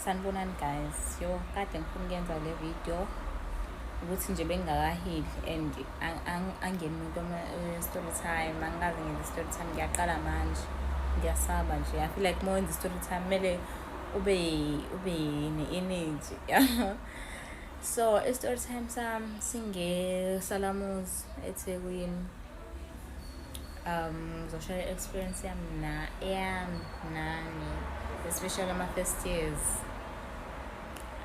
Sanibonani guys. Yo, kade ngifuna ukuyenza le video ukuthi nje bengingakahili and angeni umuntu story time, angikaze ngenze story time, ngiyaqala manje. Ngiyasaba nje. I feel like uma wenza story time kumele ube ne-energy. So, i-story time sami singesalamuzi eThekwini. Ngizoshare i-experience yami na eyami nani, especially ama-first years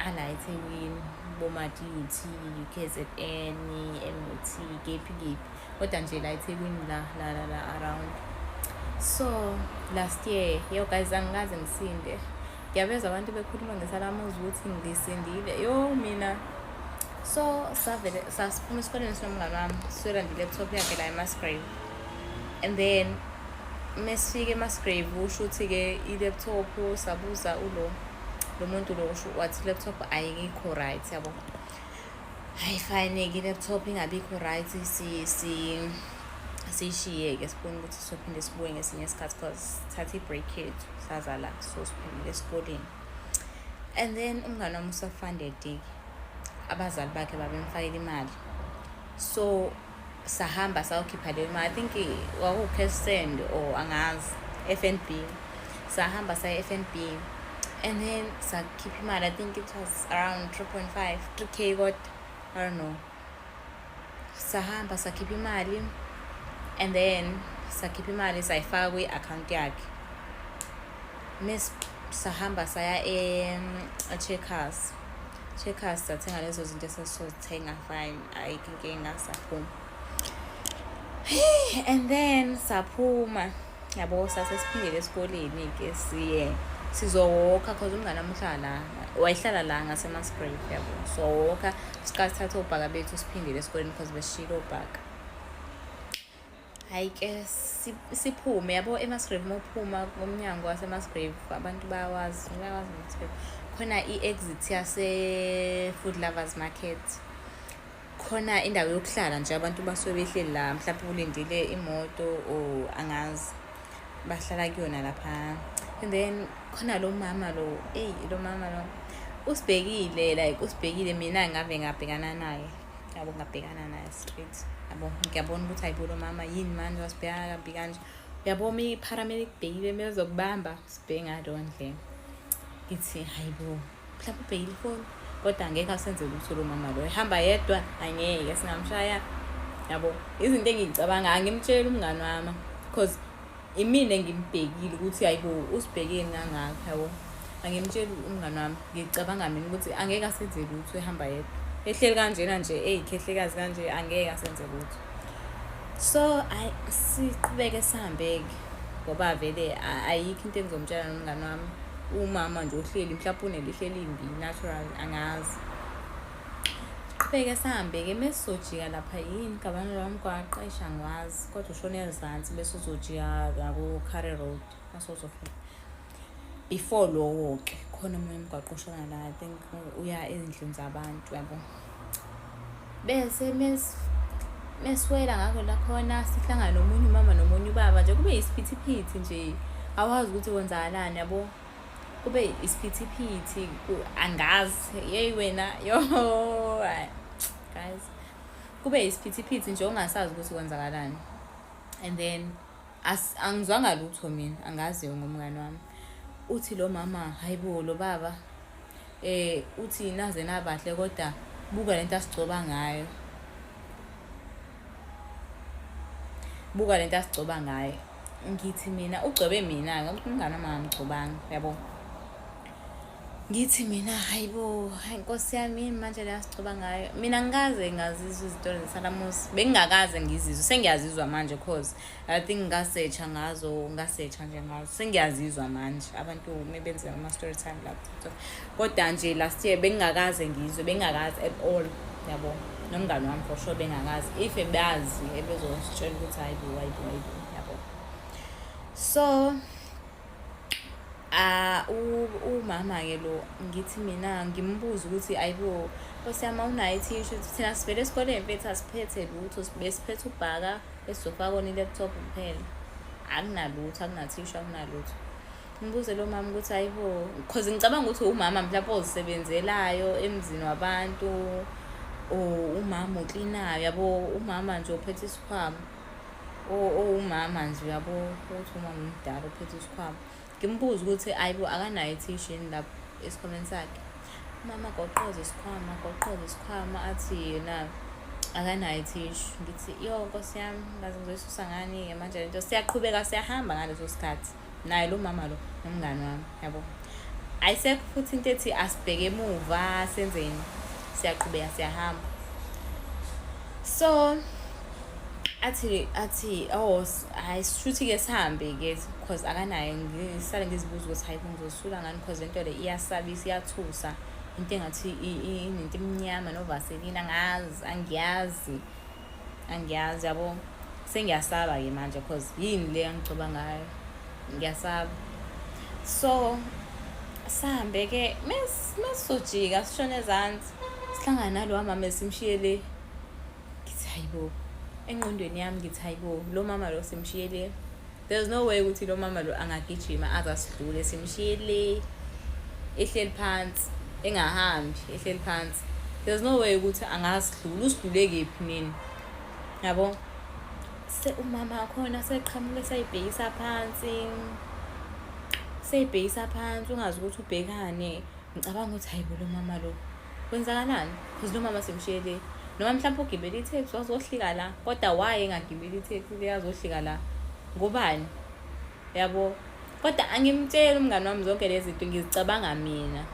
ala eThekwini, boma-DUT, UKZN, MUT, kephi kephi, kodwa nje la eThekwini la la la la around. So last year, yo guys, angikaze ngisinde. Ngiyabezwa abantu bekhuluma ngesalamuzi ukuthi ngisindile. Yo mina, so savele sasiphuma esikoleni sinomngane wami, siyolanda i-laptop yakhe la eMusgrave, and then mesifika eMusgrave, usho ukuthi-ke i-laptop, sabuza ulo lo muntu lo, usho wathi i-laptop ayikho right, yabo. Hayi, fine-ke, i-laptop ingabikho right, si si siyishiye-ke, sibone ukuthi sizophinde sibuye ngesinye isikhathi, 'cause sithathe i-break yethu, saza la, so siphindele esikoleni. And then umngane wami usa-funded-ke, abazali bakhe babemfakela imali, so sahamba sayokhipha leyo mali. I think kwaku-cash send or angazi, FNB. Sahamba saya e-FNB and then sakhipha imali. I think it was around 3.5 3K, kodwa I don't know. Sahamba sakhipha imali and then sakhipha imali, sayifaka kwi-akhawunti yakhe. Mes sahamba saya e-Checkers, Checkers, sathenga lezo zinto esasizozithenga. Fine, ayikho inkinga, saphuma. And then saphuma, yabo, sase siphindele esikoleni-ke, siye sizowokha, 'cause umngane wami uhlala la, wayehlala la ngaseMusgrave, yabo. So wokha, siqale sithathe obhaka bethu, siphindele esikoleni, 'cause besishiyile obhaka. Hhayi-ke, siphume, yabo, eMusgrave. Uma uphuma komnyango waseMusgrave, abantu bayawazi, bayawazi eMusgrave, khona i-exit yase-Food Lovers Market, khona indawo yokuhlala nje, abantu basuke behleli la, mhlawumbe ulindile imoto or angazi, bahlala kuyona lapha. And then khona lo mama lo, eyi, lo mama lo usibhekile, like usibhekile. Mina ngave ngabhekana naye, yabo, ngabhekana naye straight, yabo. Ngiyabona ukuthi hayibo, lo mama yini manje wasibheka kabi kanje, yabo? Uma i-paramedic kubhekile, mezokubamba sibheke ngaleyo ndlela. Ngithi hayibo, mhlawumbe ubhekile ifoni, kodwa angeke asenze lutho lo mama lo, ehamba yedwa, angeke singamshaya, yabo. Izinto engiyicabanga, angimtsheli umngani wami, 'cause imina engimbhekile ukuthi hayibo, usibhekeni kangaka, yabo. Angimtsheli umngani wami, ngicabanga mina ukuthi angeke asenze lutho, ehamba yedwa, ehleli kanjena nje, eyikhehlekazi kanje, angeke asenze lutho. So ayi, siqhubeke sihambe-ke, ngoba vele ayikho into engizomtshela nomngani wami. Umama nje ohleli, mhlawumbe unelihle elimbi natural, angazi. Siqhubeke sihambe-ke. Mesizojika lapha, yini gabana lo mgwaqo, eish, angiwazi, kodwa ushone ezansi, bese uzojika ngako-Curry Road, mase uzofika before lowo-ke, khona omunye umgwaqo oshona la, I think uya ezindlini zabantu, yabo. Bese mesiwela ngakho la khona, sihlangane nomunye umama nomunye ubaba nje, kube isiphithiphithi nje, awazi ukuthi kwenzakalani, yabo. Kube isiphithiphithi, angazi, yeyi wena, yo guys, kube isiphithiphithi nje ongasazi ukuthi kwenzakalani. And then angizwanga lutho mina, angaziyo ngomngani wami. Uthi lo mama, hayibo, lo baba uthi, "Naze nabahle, kodwa buka lento asigcoba ngayo, buka lento asigcoba ngayo." Ngithi mina, ugcobe mina, umngane wami angamgcobanga, yabo. Ngithi mina, hayibo, hayi nkosi yami, yini manje le asigcoba ngayo? Mina ngikaze ngazizwa izinto zesalamusi, bengingakaze ngizizwe, sengiyazizwa manje, 'cause I think ngasearcha ngazo, ngasearcha nje ngazo, sengiyazizwa manje abantu mebenza ama-story time la ku-TikTok. Kodwa nje last year bengingakaze ngizwe, bengingakazi at all, yabo. Nomngani wami for sure bengakazi, if ebazi ebezositshela ukuthi hayibo, hayibo, hayibo, yabo. So ah, umama-ke lo, ngithi mina, ngimbuza ukuthi, "Ayibo nkosi yami, awunayo i-tissue? Thina sivele esikoleni, mfethu, asiphethe lutho, besiphethe ubhaka esizofaka kona i-laptop kuphela, akunalutho, akunathishu, akunalutho." Ngibuze lo mama ukuthi hayibo, cause ngicabanga ukuthi umama mhlawumbe ozisebenzelayo emzini wabantu or umama oklinayo yabo, umama nje ophethe isikhwama, owumama nje yabo, ukuthi umama omdala ophethe isikhwama. Ngimbuze ukuthi hayibo akanayo ithishu yini lapho esikhwameni sakhe. Umama agoqoze isikhwama, agoqoze isikhwama athi yena akanayo ithishu. Ngithi yo nkosi yami, ngaze ngizoyisusa ngani-ke manje lento. Siyaqhubeka siyahamba ngaleso sikhathi naye lo mama lo nomngani wami yabo. Ayisekho futhi into ethi asibheke emuva senzeni, siyaqhubeka siyahamba. So athi oh hayi sishuthi-ke sihambe-ke cause akanayo. Ngisale ngizibuza ukuthi hayi ngizosula ngani cause lento le iyasabisa, iyathusa, into engathi inento emnyama novaselina, angazi, angiyazi, angiyazi yabo. Sengiyasaba-ke manje cause yini le angigcoba ngayo, ngiyasaba. So sihambe-ke mesizojika sishone ezansi sihlangane nalowa mama esimshiye le. Ngithi hayibo, engqondweni yami ngithi hayibo, lo mama lo simshiye le, there's no way ukuthi lo mama lo angagijima aze asidlule, simshiye le ehleli phansi engahambi, ehleli phansi. There's no way ukuthi angasidlula, usidlule kephi nini yabo. Se umama wakhona seqhamuke seyibhekisa phansi, seyibhekisa phansi, ungazi ukuthi ubhekane. Ngicabanga ukuthi hayibo lo mama lo kwenzakalani, cause lo mama simshiye le, noma mhlawumbe ugibele itheksi wazohlika la, kodwa why engagibeli itheksi le azohlika la, ngobani yabo. Kodwa angimtsheli umngani wami zonke lezi zinto, ngizicabanga mina,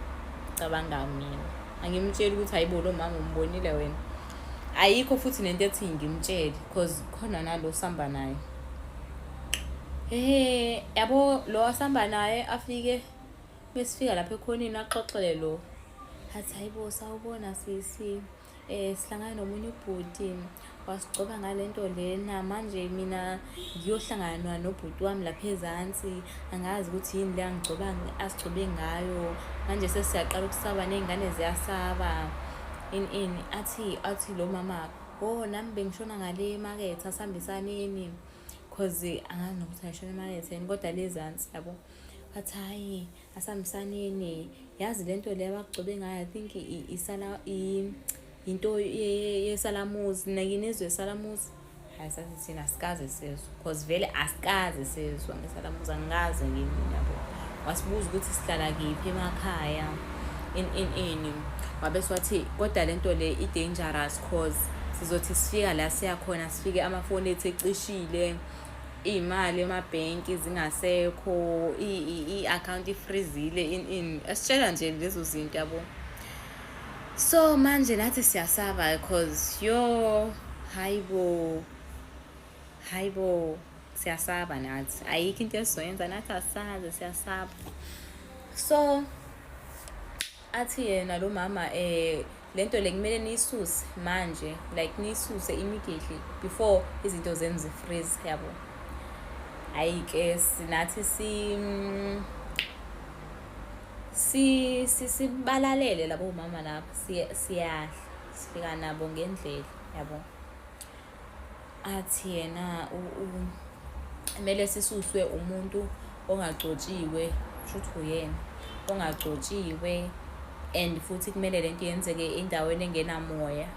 cabanga mina, angimtsheli ukuthi hayibo lo mama umbonile wena. Ayikho futhi nento ethi ngimtshele cause khona nalo samba naye, ehe yabo, lo asamba naye afike mesifika lapha ekhoneni axoxele lo, athi hayibo sawubona sisi, sihlangana nomunye ubhuti wasigcoba ngalento lena, manje mina ngiyohlangana nobhuti wami lapha ezansi, angazi ukuthi yini le angigcoba asigcobe ngayo, manje sesiyaqala ukusaba ney'ngane ziyasaba ini ini. Athi lo mama, oh nami bengishona ngale emakethe, asambisaneni, cause angazi nokuthi ayishona emakethe yini kodwa le ezansi yabo. Athi hhayi asambisaneni, yazi lento le abakugcobe ngayo, I think isala into yesalamuzi. Nake nizwe esalamuzi? Hayi sathi thina asikaze sezwa, cause vele asikaze sezwa ngesalamuzi, angikaze ngimi yabo. Wasibuza ukuthi sihlala kephi emakhaya in ini, wabe wathi kodwa lento le i-dangerous cause sizothi sifika la siyakhona sifike amafoni ethu ecishile, iy'mali emabhenki zingasekho, i-akhawunti ifrizile in esitshela nje lezo zinto yabo. So manje nathi siyasaba cause yo hayibo, hayibo siyasaba nathi, ayikho into esizoyenza nathi, asazi, siyasaba. So athi yena lo mama lento le kumele niyisuse manje, like niyisuse immediately before izinto zenu zi-freeze yabo. Hhayi-ke nathi sibalalele labo mama lapha, siyahla sifika nabo ngendlela yabo. Athi yena kumele sisuswe umuntu ongagcotshiwe, kushuthi uyena ongagcotshiwe, and futhi kumele lento yenzeke endaweni engenamoya.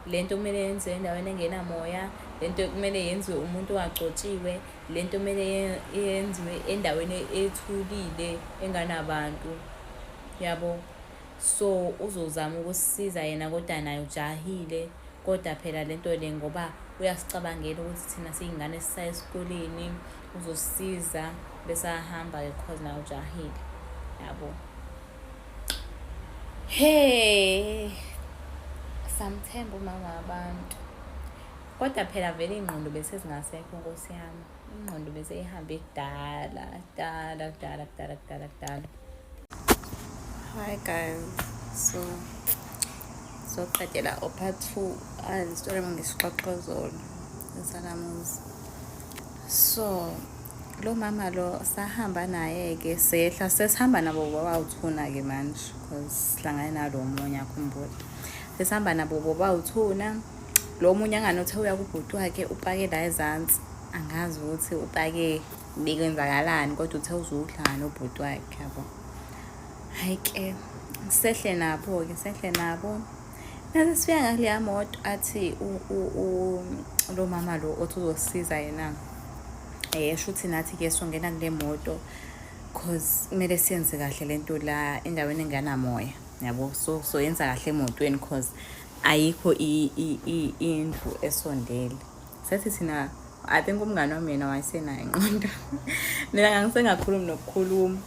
Lento kumele yenziwe endaweni engenamoya, lento kumele yenziwe umuntu ongagcotshiwe, lento kumele yenziwe endaweni ethulile enganabantu yabo. So uzozama ukusisiza yena kodwa naye ujahile, kodwa phela lento le ngoba uyasicabangela ukuthi thina siyingane sisaya esikoleni, uzosisiza bese ahamba-ke cause naye ujahile yabo. He, samthemba umama wabantu, kodwa phela vele iy'ngqondo bese zingasekho nkosi yami, ingqondo bese ihambe kudala kudala kudala kudala kudala kudala. Hi guys, so soqedela part 2 and story ngisixoxe zolo esalamuzi. So lo mama lo sahamba naye ke, sehla sesihamba nabo bobawuthuna ke manje cause sihlangane nalo omunye, akhumbula sesihamba nabo bobawuthuna. Lo munye angani uthe uya kubhuti wakhe, upake la ezansi, angazi ukuthi upake Bekwenzakalani kodwa uthe uzohlangana nobhuti wakhe yabo. Hhayi ke sehle nabo-ke sehle nabo. Nase sifika ngakuleya moto athi lo mama lo othi uzosiza yena. Shuthi nathi-ke songena kule moto cause kumele siyenze kahle lento la endaweni enganamoya yabo. So soyenza kahle emotweni cause ayikho indlu esondele. Sathi thina I think umngane wami yena wayesenayo ingqondo. Mina ngangisengakhulumi nokukhuluma.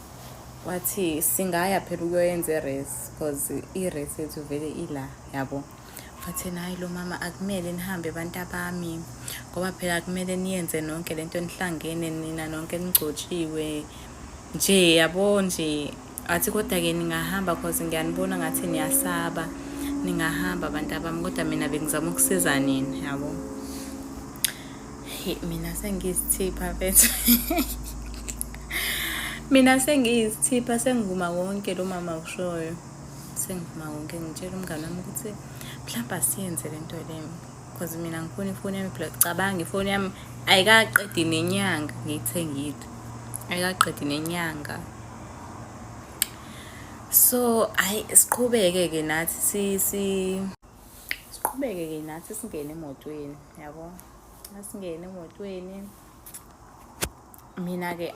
Wathi singaya phela ukuyoyenza i-race cause i-race yethu vele ila yabo. Wathi hayi lo mama akumele nihambe bantu abami ngoba phela akumele niyenze nonke lento nihlangene nina nonke nigcotshiwe nje yabo nje. Athi kodwa-ke ningahamba cause ngiyanibona ngathi niyasaba, ningahamba bantu abami kodwa mina bengizama ukusiza nina yabo. Hey, mina sengiyisithipha mfethu. Mina sengiyisithipha sengivuma konke lo mama ushoyo. Sengivuma konke ngitshela umngane wami ukuthi mhlawumbe asiyenze le nto le cause mina ngifuna ifoni yami phela cabanga ifoni yami ayikaqedi nenyanga ngiyithengile. Ayikaqedi nenyanga. So hayi siqhubeke ke nathi si si siqhubeke ke nathi singene emotweni yabo. Asingene emotweni. Mina ke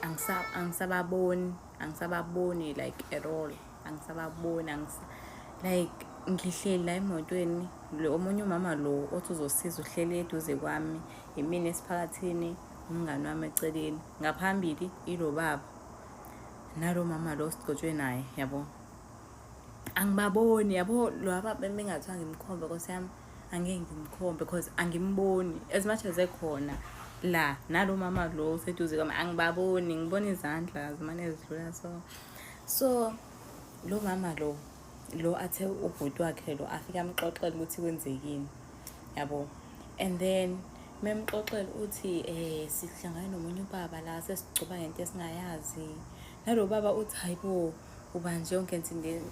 angisababoni, angisababoni like at all. Angisababoni like ngihleli la emotweni lo omunye umama lo othi uzosiza uhleli eduze kwami, imina esiphakathini, umngani wami eceleni. Ngaphambili ilo baba nalo mama lo sigcotshwe naye yabo. Angibaboni yabo laba bengathiwa ngimkhombe Nkosi yami angeke ngimkhombe because angimboni as much as ekhona la nalo mama lo useduze kwami angibaboni, ngibona izandla zimane zidlula so. So lo mama lo lo athe ubhuti wakhe lo afike amxoxele ukuthi kwenzekini yabo. And then memxoxela uthi sihlangane nomunye ubaba la sesigcoba ngento esingayazi. Nalo baba uthi hayibo ubanje yonke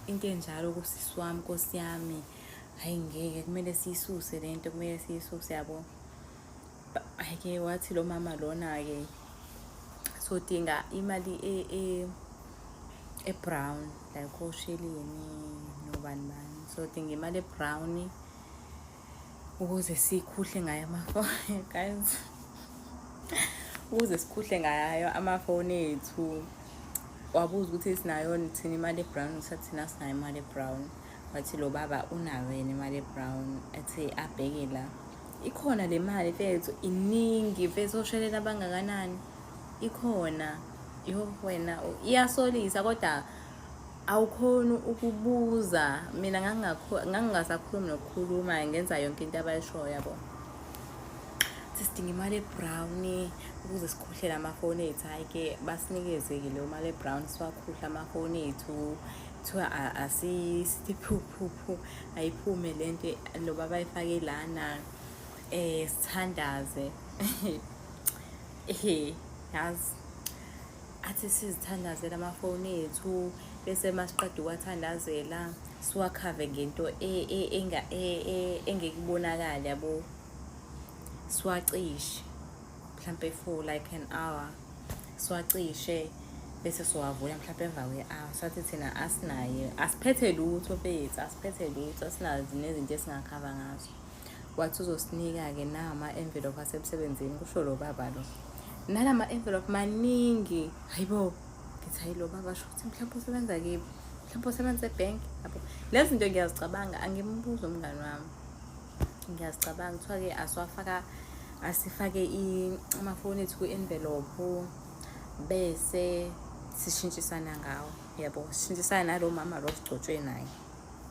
into enjalo kusisi wami Nkosi yami. Hayi ngeke kumele siyisuse lento, kumele siyisuse yabo. Hhayi-ke wathi lo mama lona-ke sodinga imali e-brown like osheleni nobani bani. Sodinga imali e-brown ukuze sikhuhle ngayo amafoni guys. Ukuze sikhuhle ngayo amafoni ethu. Wabuza ukuthi sinayo thina imali e-brown, sathi thina sinayo imali e-brown. Wathi lo baba unayo yena imali e-brown, ethi abheke la. Ikhona le mali mfethu, iningi mfethu, oshelela abangakanani. Ikhona. Yo wena iyasolisa kodwa awukhoni ukubuza. Mina ngangingasakhulumi nokukhuluma, ngenza yonke into abayishoyo yabo. Sidinga imali e-brown ukuze sikhuhlele amafoni ethu. Hhayi-ke basinikeze-ke leyo mali e-brown siwakhuhle amafoni ethu. Kuthiwa asithi phu phu phu ayiphume lento lo baba ayifake lana sithandaze. Yazi athi sizithandazele amafoni ethu bese masiqeda ukuwathandazela siwakhave ngento engeke ibonakale yabo. Siwacishe mhlampe for like an hour, siwacishe bese siwavula mhlampe emva kwe-hour. Sathi thina asinayo, asiphethe lutho mfethu, asiphethe lutho, asinazo nezinto esingakhava ngazo. Wathi uzosinika-ke nama-envelope asemsebenzini, kusho lo baba lo. Nalama-envelope maningi, hayibo. Ngithi hayi lo baba sho ukuthi mhlawumbe usebenza kephi, mhlawumbe usebenza ebhenki yabo. Lezi zinto ngiyazicabanga, angimbuzi umngani wami. Ngiyazicabanga kuthiwa-ke asiwafaka, asifake amafoni ethu kwi-envelope bese sishintshisana ngawo yabo. Sishintshisana nalo mama lo sigcotshwe naye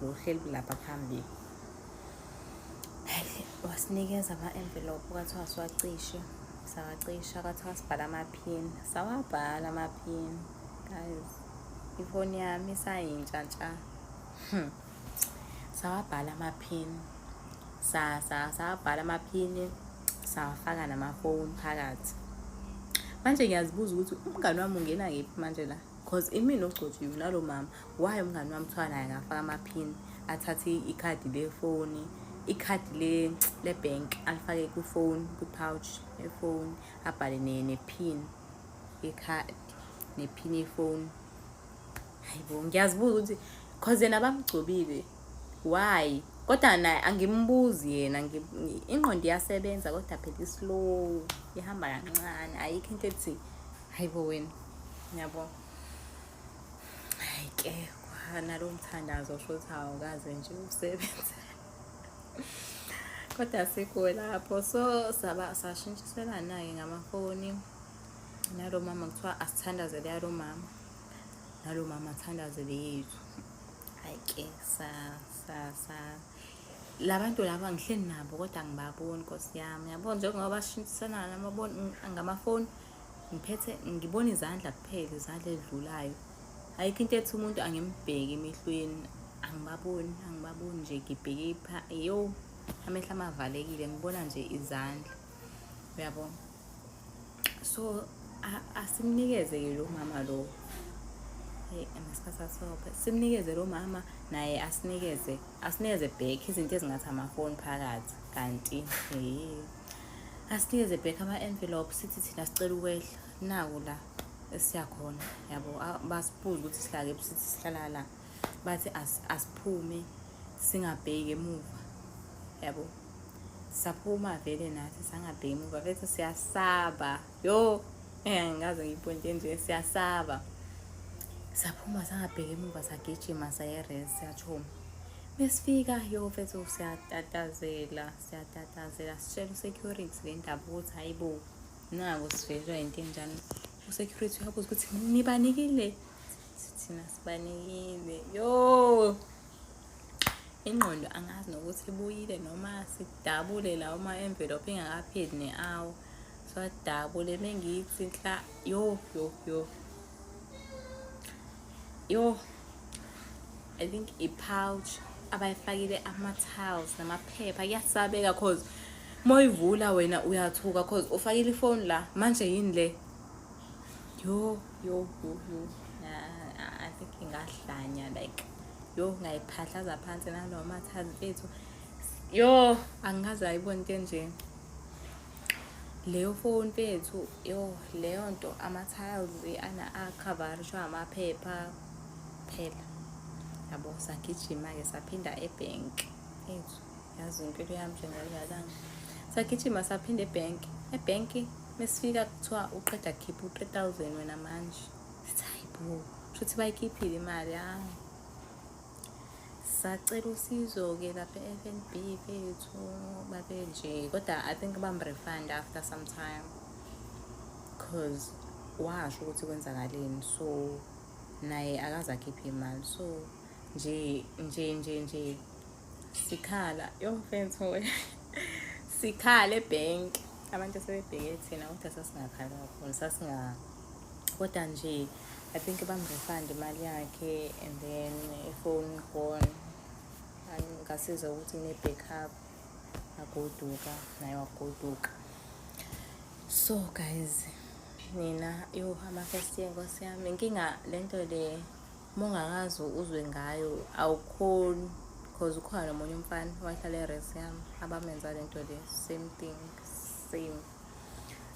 lo ohleli lapha phambili. Hhayi, wasinikeza ama-envelope kwathiwa siwacishe, sawacisha kwathiwa sibhale amaphini, sawabhala amaphini guys. Ifoni yami isayintsha ntsha. Sawabhala amaphini, sawabhala amaphini, sawafaka namafoni phakathi. Manje ngiyazibuza ukuthi umngani wami ungena kephi manje la? Cause imina ogcotshiwe nalo mama. Why umngani wami kuthiwa naye angafaka amaphini, athathe ikhadi lefoni, ikhadi le-bank alifake kwifoni, kwi-pouch yefoni, abhale ne-pin. yekhadi nephini yefoni. Hayi bo, ngiyazibuza ukuthi cause yena bamgcobile why, kodwa naye angimbuzi yena. Ingqondo iyasebenza kodwa phela i-slow, ihamba kancane, ayikho into ethi hayi bo wena, yabo. Hayi ke, nalo mthandazo shuthi awukaze nje usebenze, kodwa sikho lapho. So saba sashintshiselana-ke ngamafoni nalo mama, kuthiwa asithandazele yalo mama, nalo mama athandazele yethu. Hayi ke, sa sa sa labantu laba ngihleli nabo kodwa angibaboni, nkosi yami, yabo, njengoba bashintshisana ngamafoni, ngiphethe ngibona izandla kuphela, izandla edlulayo. Ayikho into ethi umuntu angimbheki emehlweni, angibaboni, angibaboni nje, ngibheke yo, amehlo amavalekile, ngibona nje izandla, uyabo. So asimnikeze-ke lo mama lo, hey, ngesikhathi asophe simnikeze lo mama, naye asinikeze back izinto ezingathi amafoni phakathi, kanti hey, asinikeze back ama-envelope, sithi thina sicela ukwehla naku la esiyakhona, yabo. Basibuza ukuthi sihlala kephi, sithi sihlala la, bathi asiphume singabheki emuva, yabo. Saphuma vele nathi sangabheki emuva, bethu siyasaba, yo, angikaze ngiyibone nje, siyasaba. Saphuma sangabheki emuva, sagijima saya e-res, siyathoma. Mesifika, yo mfethu, siyatatazela, siyatatazela, sitshela u-security le ndaba ukuthi hayibo, naku sivelelwa into enjani. U-security uyabuza ukuthi nibanikile, thina sibanikile. Yo, ingqondo angazi nokuthi ibuyile noma sidabule lawo ma-envelope ingakapheli ne-hour, siwadabule. Mengithi nhla, yo yo yo yo, I think i-pouch abayifakile ama-tiles namaphepha, kuyasabeka, cause moyivula wena uyathuka, cause ufakile ifoni la, manje yini le? Yo yo yo yo, I think ingahlanya, like yo, ngayiphahlaza phansi nalawo ma-tiles, mfethu. Yo, angikaze ayibona into enje. Leyo phone, mfethu, yo, leyo nto, ama-tiles ana akhavarishwa amaphepha phela, yabo. Sagijima-ke saphinda ebhenki ethu, yazi impilo yami nje ngayidlalanga. Sagijima saphinda ebhenki. Ebhenki mesifika kuthiwa uqeda khipha u-3000 wena manje. Sithi hayi bo, shuthi bayikhiphile imali. Hayi, sacela usizo-ke lapha e-FNB fethu, babe nje, kodwa I think bam-refund after some time, cause washo ukuthi kwenzakaleni, so naye akaze akhiphe imali. So nje nje nje nje sikhala, yo mfethu, sikhala ebhenki, abantu sebebheke thina kodwa sasingakhali kakhulu, sasinga, kodwa nje I think bam-refund imali yakhe and then ifoni gone. Ngasiza ukuthi ne-backup, agoduka naye, wagoduka. So guys, nina, yo, ama-first year, nkosi yami, inkinga lento le uma ungakazi uzwe ngayo awukhoni, cause ukhona nomunye umfana wahlala e-res yami abamenza lento le, same thing, same.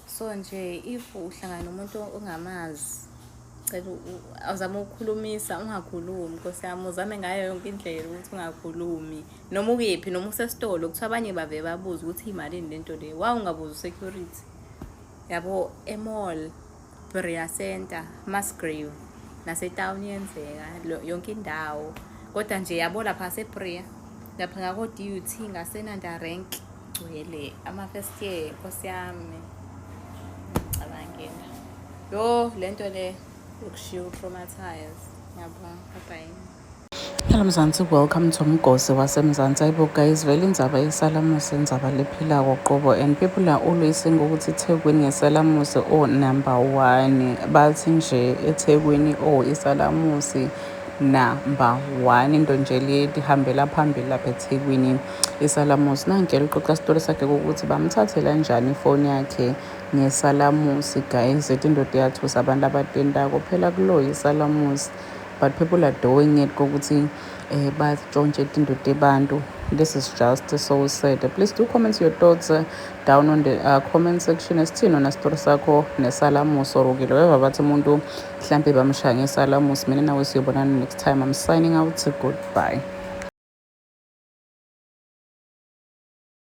So nje if uhlangana nomuntu ongamazi, cela awuzame ukukhulumisa, ungakhulumi, nkosi yami, uzame ngayo yonke indlela ukuthi ungakhulumi noma ukephi, noma usesitolo. Kuthiwa abanye bave babuze ukuthi imalini lento le, wa ungabuza u-security, yabo. E-mall, Berea Center, Musgrave, nasetown yenzeka yonke indawo, kodwa nje yabo lapha seBerea, lapha ngako-DUT, ngaseNanda Rank, gcwele ama-first year, nkosi yami. Ngicabangela yo lento le yokushiya u-traumatize. Ngiyabonga, bye. Hello Mzansi, welcome to Mgosi waseMzansi. Ayibo guys, vele indzaba yesalamusi indzaba lephilako qobo, and people are always saying ukuthi eThekwini ngesalamusi oh number one. Bathi nje eThekwini oh isalamusi number one, into nje lihambela phambili lapha eThekwini isalamusi. Nanke liqoqa isitori sakhe ukuthi bamthathela njani ifoni yakhe ngesalamusi guys. Ethi indoda iyathusa abantu abatentako phela kulo isalamusi, but people are doing it kokuthi batshontshe tinto tebantu. This is just so sad. Please do comment your thoughts down on the comment section. Esithini wena sitori sakho nesalamusi orukile weva bathi umuntu mhlampe bamshaya ngesalamusi. Mina nawe siyobonana next time. I'm signing out. Goodbye.